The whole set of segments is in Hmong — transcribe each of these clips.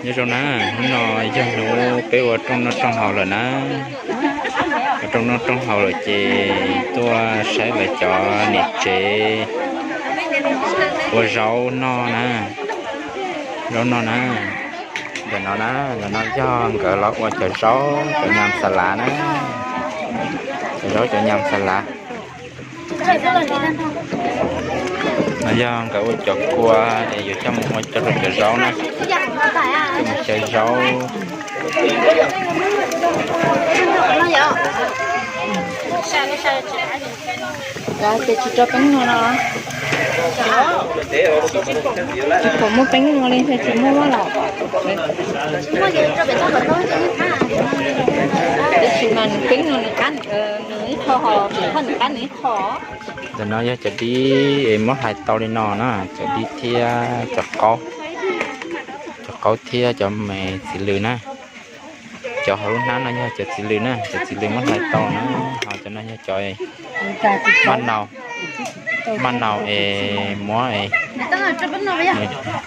Nyob zoo na, hnub no yog hnub peb ua rooj noj rooj haus lawm na. Ua rooj noj rooj haus lawm ces tuaj saib lawv cov niam tsev ua zaub noj na. Zaub noj na. Ntawm no na, ntawm no yog nkawd los ua cov zaub cov nyam xas lav na. Cov zaub cov nyam xas lav. No yog nkawd ua cov kua es yuav coj mus ua cov rau cov zaub na. Coj mus xyaw zaub. Ces tsis rau peeb no no. Tsis pom muaj peeb no li, tsis muaj los. Tab sis mas nws peeb no nws qab, nws ib qho ho, nws qab nws ib qho. Ntawm no yog cov dib es muab hlais tau li no na, cov dib thiab cov qaub. Cov qaub thiab cov me txiv lws na. Cov hauv lub hnab no yog cov txiv lws na, cov txiv lws muab hlais tau na. Ho cov no yog cov maj nau, maj nau es muab es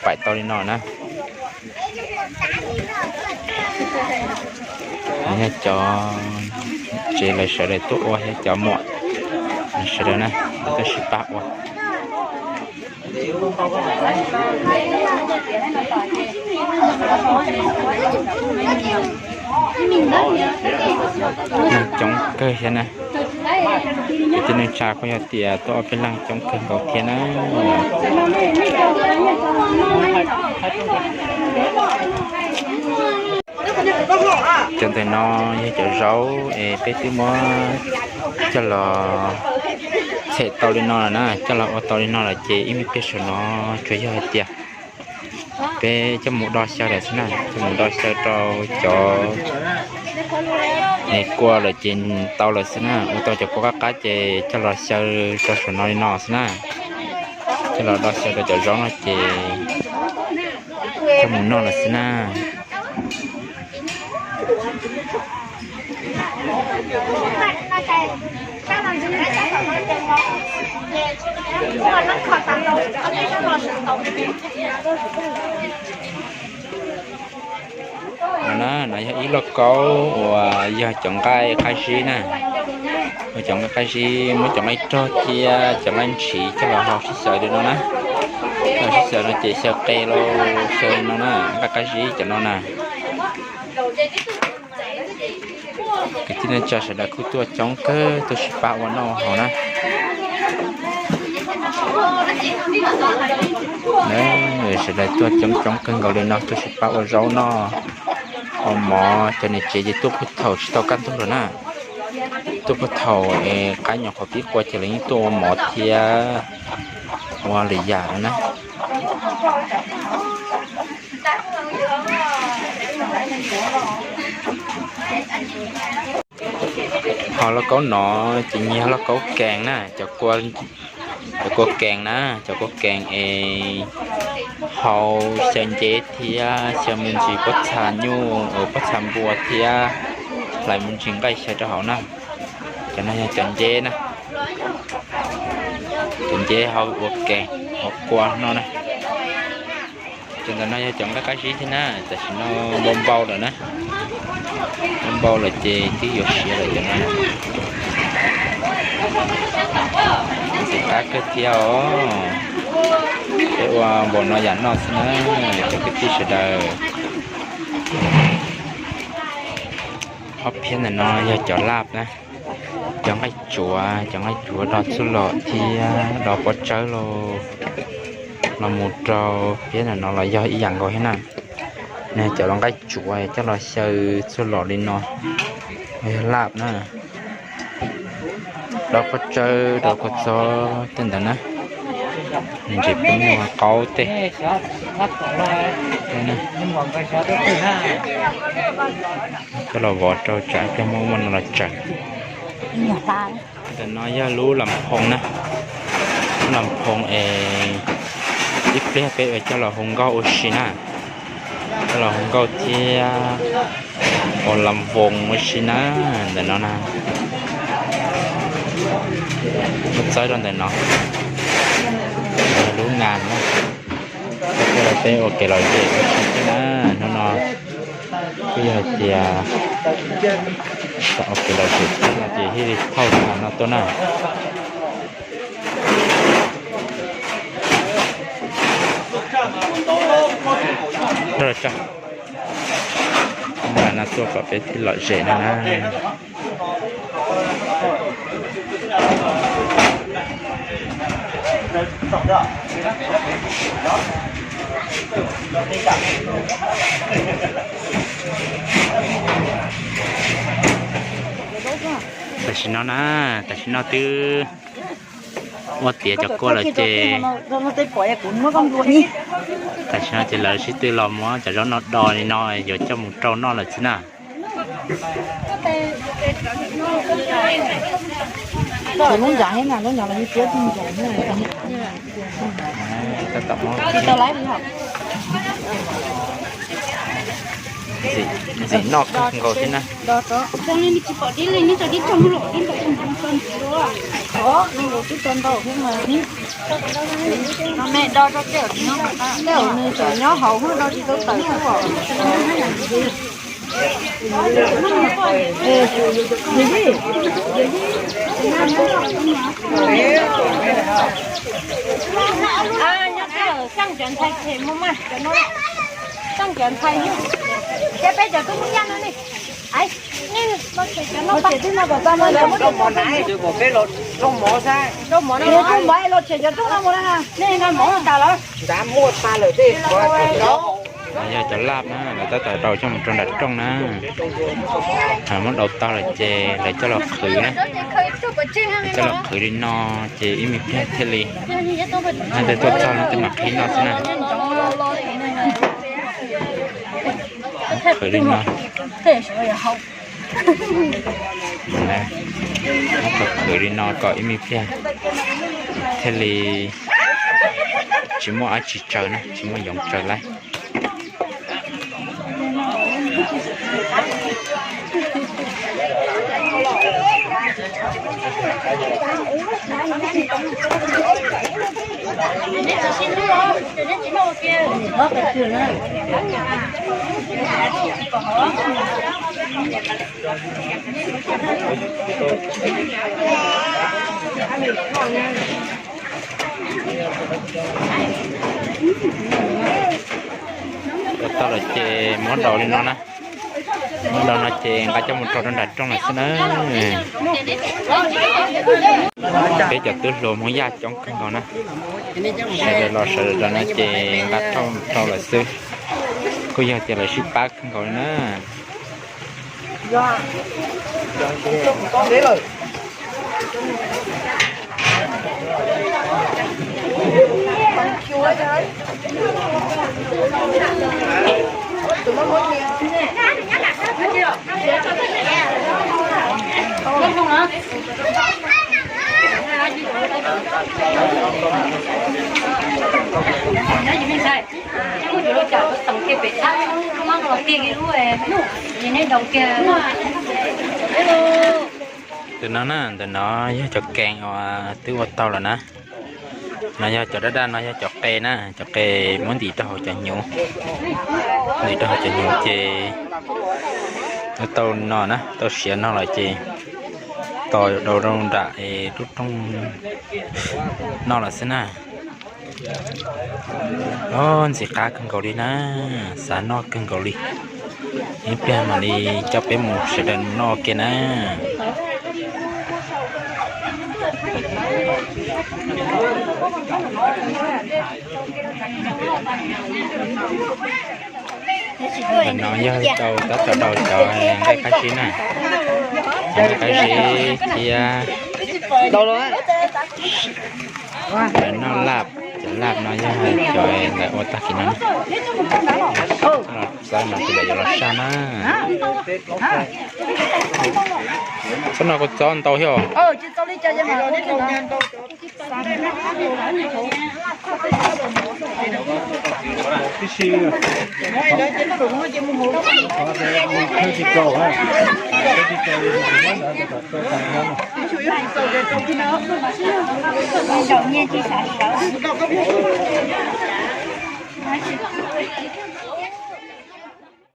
paim tau li no na. Yog cov tsev lawv sawv daws tuaj ua, yog cov muam sawv daws na, lawv tuaj sib pab ua. Neeg coob kawg thiab na. Kwv tij neej tsa kuj yog tias tuaj ua peb leeg coob kawg nkaus thiab na. Cov ntawm no yog cov zaub es peb twb muab coj los txhem tau li no lawm na, coj los ua tau li no lawm ces ib me pliag saum no tsuas yog hais tias peb coj mus do xyaw lawm xwb na, coj mus do xyaw rau cov es kua lawm ces tau lawm xwb na, ua tau cov kua qab qab ces coj los xyaw rau saum no li no xwb na, coj los do xyaw rau cov zaub no ces coj mus noj lawm xwb na. No na, no yog ib lauj kaub uas yog cov nqaij qab zib na, yog cov nqaij qab zib, muab cov nqaij rog thiab cov nqaij ntshiv coj los ho sib xyaw li no na. Coj los sib xyaw no ces xyaw qe los xyaw li no na, nqaij qab zib cov no na. Kwv tij neej tsa sawv daws kuj tuaj coob kawg tuaj sib pab ua noj haus na. Sawv daws tuaj coob coob kawg nkaus li no tuaj sib pab ua zaub noj, ua mov, cov niam tsev ces tuaj puag thaum tsis tau kaj ntug lawm na. Tuaj puag thaum es qaib nyuam qhuav pib qua ces lawv yeej tuaj ua mov thiab ua lwm yam no na. Ho lauj kaub no ces nyiag lauj kaub kees na, cov kua kees na, cov kua kees es hau xyaw nceb thiab xyaw me ntsis pob txha nyuj, pob txha npua thiab hlais me ntsis nqaij xyaw rau hauv na. Cov no yog cov nceb na, cov nceb hau ua kees, hau kua noj na. Cov ntawm no yog cov nqaij qab zib thiab na, tam sim no npau npau lawm na. Npau npau lawm ces twb yuav siav lawm cov no. Ntxim qab kawg thiab os. Peb ua npaum no yam noj xwb na, cov kwv tij sawv daws. Ob phiab ntawm no yog cov laj na, cov nqaij tsuav, cov nqaij tsuav do txuj lom thiab do pob tsawb los, los mus rau phiab ntawm no los yog ib yam nkaus thiab na. Nws cov los nqaij tsuav coj los xyaw txuj lom li no, yog laj na. Do pob tsawb, do kua txob tej ntawd na. Ntsis peb nyuag qaub tej. Coj los vov rau tsam ib pliag muaj muaj no los tsaws. Ntawm no yog lub las phoos na. Lub las phoos es ib pliag peb coj los hu nkauj ua si na. Coj los hu nkauj thiab ua las voos ua si na. Ntawm no na, muab txawb rau ntawm no, lub nas na. Peb ua kev lom zem ua si thiab na, hnub no kuj yog hais tias ua kev lom zem thiab no ces thiaj li thauj tag no tuaj na. Ua no tuaj kom peb thiaj lom zem no na. Tam sim no na, tam sim no twb ua tiav cov kua lawm ces tam sim no ces lawv sib tw los muab cov zaub no do li no yuav coj mus rau noj lawm xwb na. Ntxim noj kawg nkaus thiab na. Nyob xeeb cov ntxhais them mus mas, xeeb cov ntxhais thiab peb cov tub Hmoob Yaj no ne. Los tshem cov no, peb los rooj mov, rooj mov, los tshem cov rooj no mus na. Nej no mov tas lawm. Yog cov laj na, lawv tab tom rau coj mus rau nram rooj na. Muab rau tag lawm ces lawv coj los qhwv na. Lawv coj los qhwv li no ces ib me pliag thiaj li, nej tuaj txog no tej mam qhib noj xwb na. Qhwv li no. Qhwv li no kom ib me pliag thiaj li tsis muaj dab tsi tsaws na, tsis muaj yoov tsaws lawm. Ua tau lawm ces muab rau li no na. Muab rau no ces nqa coj mus rau rau nram rooj lawm xwb na. Peb cov tub hluas Hmoob Yaj coob kawg nkaus na. Sawv daws los sawv daws no ces nqa rau lawm xwb. Kuj yog tias lawv sib pab kawg nkaus li na. Ntawm no na, ntawm no yog cov kees uas twb ua tau lawm na. No yog cov daj daj, no yog cov qe na, cov qe muab ntim rau hauv cov hnyuv. Ntim rau hauv cov hnyuv ces tau no na, tau siav no lawm ces tos rau nram es lub rooj noj lawm xwb na. Ntxim qab kawg nkaus li na, xav noj kawg nkaus li. Ib pliag mam li coj peb mus sawv daws mus noj ua ke na. Ntawm no yog rau, tab tom rau cov nqaij qab zib na, cov nqaij qab zib thiab. Lawv noj laj, cov laj no yog cov lawv ua tag kis no na. Txhob no, tsis lawv yuav los saj na. Txhob no, kuv txob ntau thiab os.